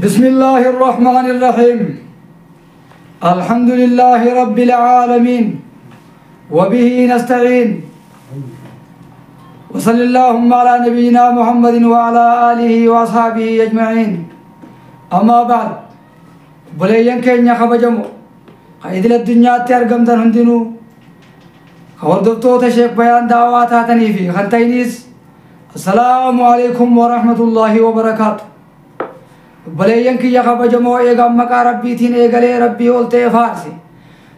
بسم الله الرحمن الرحيم. الحمد لله رب العالمين وبه نستعين، وصلى اللهم على نبينا محمد وعلى آله وأصحابه أجمعين. أما بعد، بلين كينيا خبجمو قيد الدنيا ترقم هندنو خوردفتو شيخ بيان دعوات هاتني في خنتينيس. السلام عليكم ورحمة الله وبركاته. بلين كي خبجمو إيغام مكا ربي تين إيغالي ربي أولتي فارسي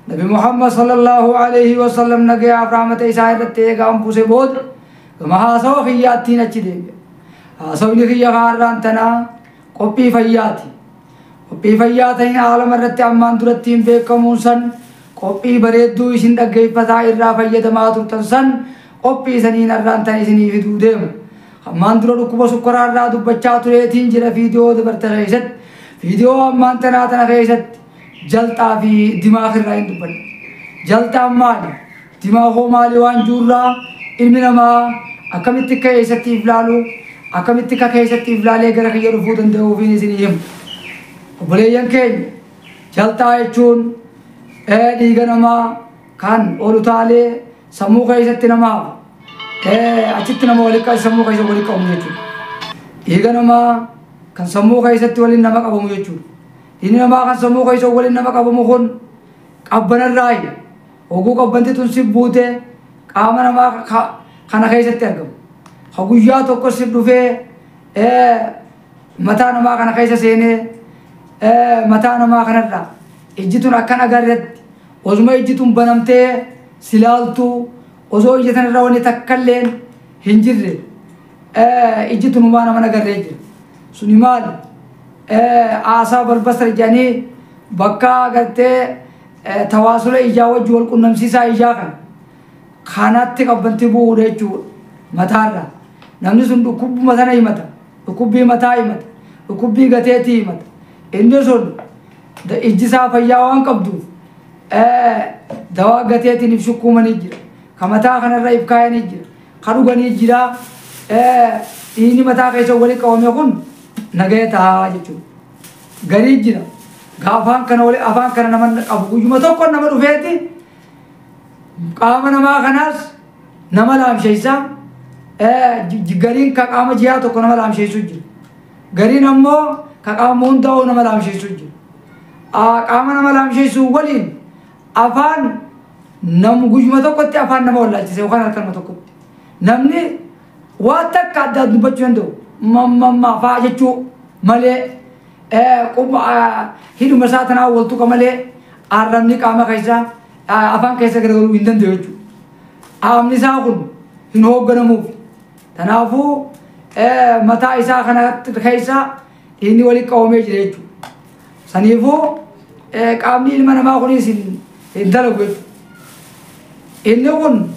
نبي محمد صلى الله عليه وسلم نجي أفرامة إسائرة إيغام بوسي بود كما هاسو خياتين أچي هاسو نخي غاران تنا قبي فياتي قبي فياتين عالم الرت أمان درتين بكمون سن قبي بريدو إسن دقي فتا إرا فيدما ترتن قبي سنين الران تنسني في دودهم أمان درو ركوب سكر الرا دبچا تريتين جرا فيديو دبرت غيست فيديو أمان تنا تنا غيست جلتا في دماغ الرأين دبل جلتا مالي دماغه مالي وان جورا ilmi namaa akkamitti akka keessatti iflaalu akkamitti akka keessatti iflaalee gara kiyya dhufuu danda'uufiin isinii himu. Obboleeyyan keenya jaltaa jechuun dhiiga namaa kan ol utaalee sammuu keessatti namaaf achitti nama walitti sammuu keessa walitti qabamu jechuudha. Dhiiga namaa kan sammuu keessatti waliin nama qabamu jechuudha. Dhiigni namaa kan sammuu keessa waliin nama qabamu kun qabbanarraayi. Oguu qabbanti tun si buute qaama namaa kana keessatti argamu. Ha guyyaa tokko si dhufee mataa namaa kana keessa seenee mataa namaa kanarraa ijji tun akkan agarretti osuma ijji tun banamtee si laaltu osoo ija tanarraa wanni takkalleen hin jirre ijji tun humaa nama agarree jira. Suni maali? Aasaa balbasar jedhanii bakka agartee tawaasula ijaa wajji wal qunnamsiisaa ijaa kana kanatti qabbanti bu'uudha jechuudha mataarraa. Namni sun dhukkubuma sana himata, dhukkubbii mataa himata, dhukkubbii gateetii himata. Inni sun ijji isaa fayyaa waan qabduuf dawaa gateetiin if shukkuumanii jira. Ka mataa kanarra if kaayanii jira. Ka dhuganii jira. Dhiigni mataa keessa walitti qabame kun nagaya ta'a jechuudha. Garii jira. Afaan kana wali afaan kana nama qabu guyyuma tokko nama dhufeeti qaama namaa kanaas nama laamsheessa. Gariin ka qaama jiyaa tokko nama laamsheessu jira. Gariin ammoo ka qaama hundaa'u nama laamsheessu jira. Qaama nama laamsheessu waliin afaan nam guyyuma tokkotti afaan nama wallaalchise yookaan harka nama tokkotti. Namni waa takka adda adda dubbachuu danda'u mamma fa'aa jechuu malee hidhuma isaa tanaa wal tuqa malee arrabni qaama keessaa afaan keessa garagaluu hin danda'u jechuudha. Qaamni isaa kun hin hoogganamuuf. Kanaafuu mataa isaa kana keessa inni walitti qabamee jira jechuudha. Saniifuu qaamni ilma namaa kunis hin dalagu jechuudha. Inni kun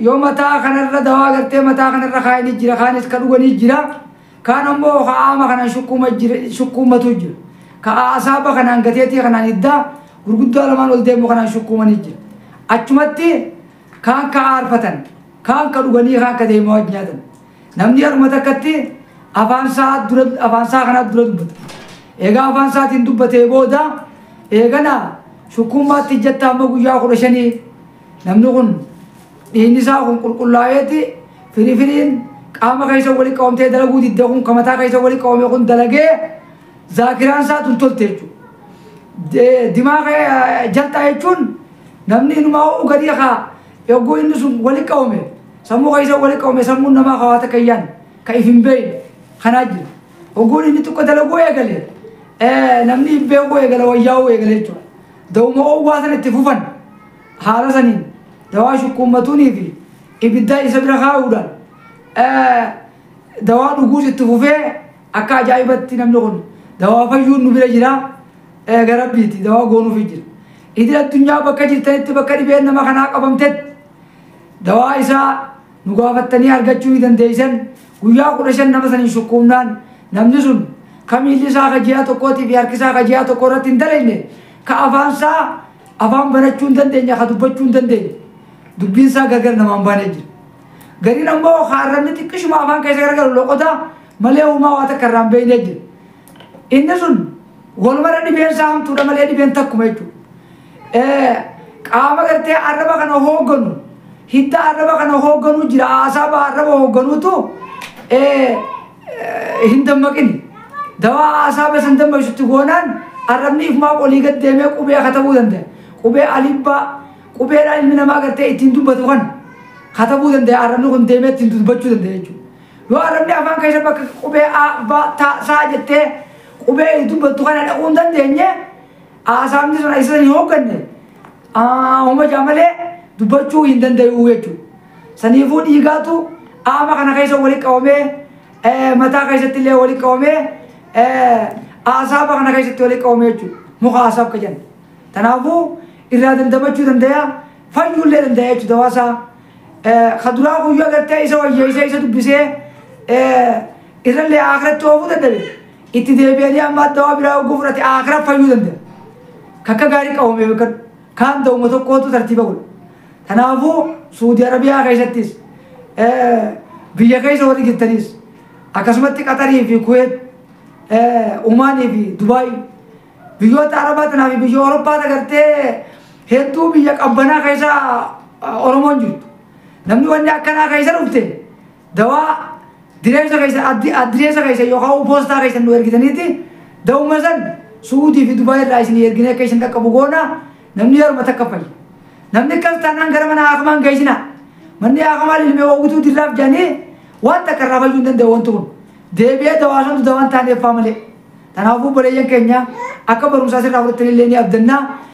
yoo mataa kanarra dawaa gartee mataa kanarra kaayanii jira, kaanis ka dhuganii jira, kaan ammoo qaama kanaan shukkuumatu jira. Ka asaaba kanaan gateetii kanaan hiddaa gurguddaa lamaan ol deemu kanaan shukkuumanii jira. Achumatti kaan ka aarfatan, kaan ka dhuganii, kaan ka deemaa wajjin nyaatan. Namni haruma takkatti afaan isaa kanaa dura dubbata. Egaa afaan isaatiin dubbatee booda eegana shukkuummaatti ijjatta amma guyyaa 15 namni kun dhiigni isaa kun qulqullaa'eeti firii firiin qaama keessa walitti qabamtee dalaguu didda kun ka mataa keessa walitti qabame kun dalagee zaakiraan isaa tun tolte jechuudha. Dimaa jaltaa jechuun namni inumaa ho'u gadi haa yogguu inni sun walitti qabame sammuu keessa walitti qabame sammuun namaa hawaa takka iyyaan ka if hin beekne kanaa jira. Hogguun inni xiqqoo dalaguu eegale namni hin beekuu eegale wayyaa'uu eegale jechuudha. Dawuma oowwaa sana itti fufan haala saniin dawaa shukkuummatuunii fi ibidda isa bira kaa'uudhaan dawaa dhuguus itti fufee akka ajaa'ibatti namni kun dawaa fayyuun nu bira jira gara rabbiiti dawaa goonuufi jira. Idil addunyaa bakka jirtanitti bakka dhibeen nama kanaa qabamtetti dawaa isaa nu gaafattanii argachuu ni dandeessan. Guyyaa 15 nama saniin shukkuumnaan namni sun ka miilli isaa ka ji'a tokkootii fi harki isaa ka ji'a tokko irratti hin dalagne ka afaan isaa afaan banachuu hin dandeenye ka dubbachuu hin dandeenye dubbiin isaa gargar namaan baanee jira. Gariin ammoo haarramni xiqqishuma afaan keessa garagalu loqota malee uumaa waa takka irraa hin beekne jira. Inni sun walumarra dhibeen isaa hamtuudha malee dhibeen takkuma jechuudha. Qaama gartee arraba kana hoogganu, hidda arraba kana hoogganu jira, asaaba arraba hoogganuutu hin dammaqini. Dawaa asaaba san dammaqsutti goonaan arrabni ifumaa olii gad deemee qubee katabuu danda'a. Qubee alibbaa, qubeedhaan ilmi namaa gartee ittiin dubbatu kana katabuu danda'a, arrabni kun deemee ittiin dubbachuu danda'a jechuudha. Yoo arrabni afaan keessa bakka qubee A, B, T, S jettee qubee dubbattu kana dhaquu hin dandeenye, asaabni sun isa hin hoogganne, homa jaa malee dubbachuu hin danda'u jechuudha. Saniifuu dhiigaatu qaama kana keessa walitti qabamee, mataa keessatti illee walitti qabamee, asaaba kana keessatti walitti qabamee jechuudha. Muka asaab ka jenna. Kanaafuu irraa dandamachuu danda'a, fayyuu illee danda'a jechuudha hawaasaa. Ka duraa guyyoo gartee isa wayyeessee isa dubbisee irrallee akiratti oofuu dadhabe, itti deebi'anii amma dawaa biraa oguu fudhate akira fayyuu danda'a. Kakka gaarii qabamee beekadhu. Kaan da'uma tokkootu tartiiba godha. Kanaafuu Suudi Arabiyaa keessattis, biyya keessa warri jirtanis, akkasumatti Qatarii fi Kuweet, Umaanii fi Dubaay, biyyoota Arabaa tanaa fi biyya Awurooppaa agartee hedduu biyya qabbanaa keessa Oromoon jirtu. Namni wanni akkanaa keessa dhufte dawaa direessa keessa, addireessa keessa yookaan poostaa keessa nu ergitaniiti, dawuma san Suudii fi Dubaay irraa isin erginee akka isin dhaqqabu goona, namni yeruma takka fayya. Namni akkas taanaan gara mana haakamaan geessina. Manni haakamaa ilmee ogutuu dirraaf jedhanii waan takka irraa fayyuu hin danda'u wanti kun. Deebi'ee dawaa santu dawaan taaneeffaa malee. Kanaafuu obboleeyyan keenya, akka barumsaa sirraa fudhatanii illee ni abdannaa.